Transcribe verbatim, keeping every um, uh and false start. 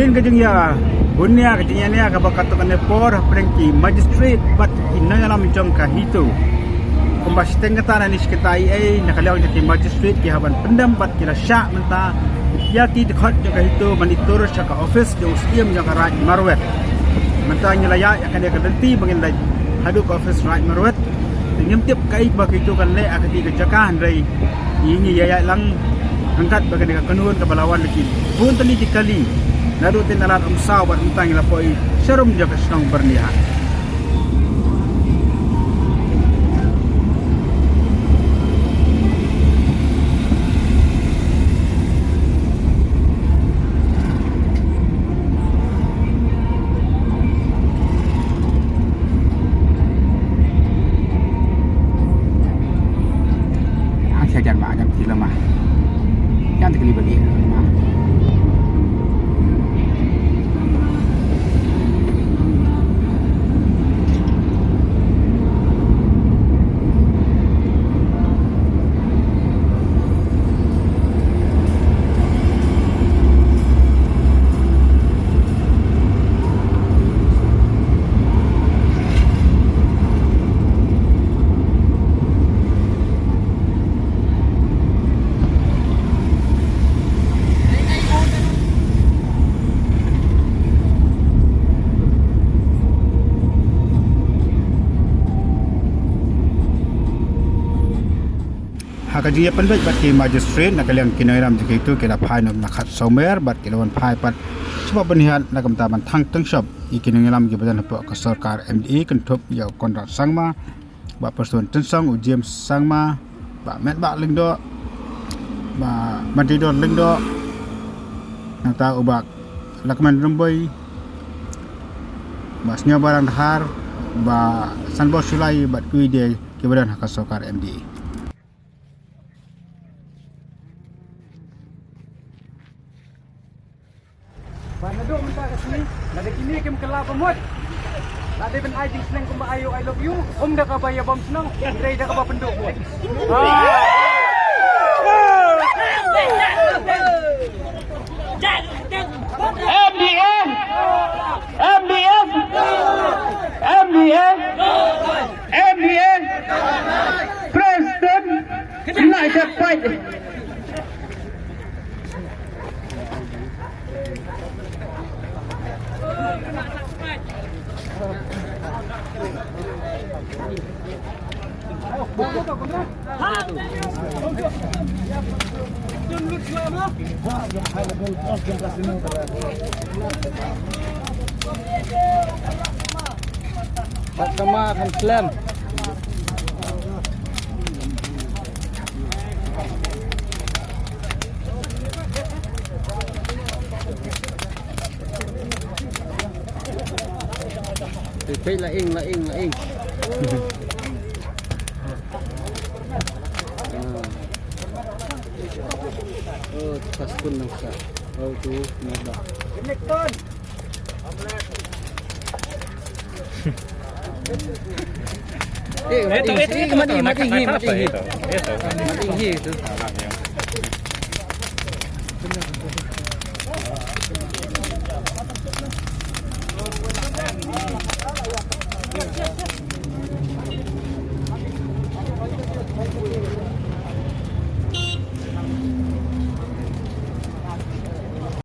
Ka jingïa, bunia ka jingïania kaba katto katne por hapdeng ki magistrate bad ki nongïalam jong ka HITO. Kumba shiteng kata na ni shi katta ei ei na ka liang jong ki magistrate ki hap ban pyndem bad ki la shah mynta ïa ki dkhot jong ka HITO ban ïatur sha ka office jong u Syiem jong ka Raid Marwet. Mynta ngi la ïaid ïa kane ka lynti ba ngin leit haduh ka office Raid Marwet. Te ngim tip kaei ba ka HITO kan leh ha kane ka jaka, hynrei ngi ïa ïaid lang ryngkat bad kane ka kynhun kaba la wan da ki bun tylli ki kali naduh Tynnad Umsaw bad mynta ngi la poi sharum jong ka shnong Byrnihat. Hang sha jan ma, jan ti lama. Jan ti kali bagi ma. Ha ka jingïa pynbeit bad ki magistrate na ka liang ki nongïalam jong ka HITO ki la phai na Umnakhat Sawmer bad ki la wan phai pat shapoh Byrnihat na ka bynta ban thang tyngshop ïa ki nongïalam kiba don hapoh ka sorkar MDA kynthup ïa u Conrad Sangma, Bah Prestone Tynsong, u James Sangma, Bah Metbah Lyngdoh, Bah Mantidor Lyngdoh, nangta u Bah Lakman Rymbui, Bah Sniawbhalang Dhar, Bah Sanbor Shullai bad kiwei de kiba don ha ka sorkar MDA. Ba naduh mynta ka sngi, lada kine kim kylla ba mut, la dei ban ai jingsneng kumba aïu I love you, ym da kaba ïa bom shnong, hynrei da kaba pynduh mut. MDA, MDA, MDA, MDA, Prestone, United Fight. Pat kama kan slem. Te, te, la ing, la ing, la ing. Ah. Oh, tas pun nang sa. Oh, tu, nada. Eh, mati, mati, mati, mati, mati, mati, mati, mati, mati.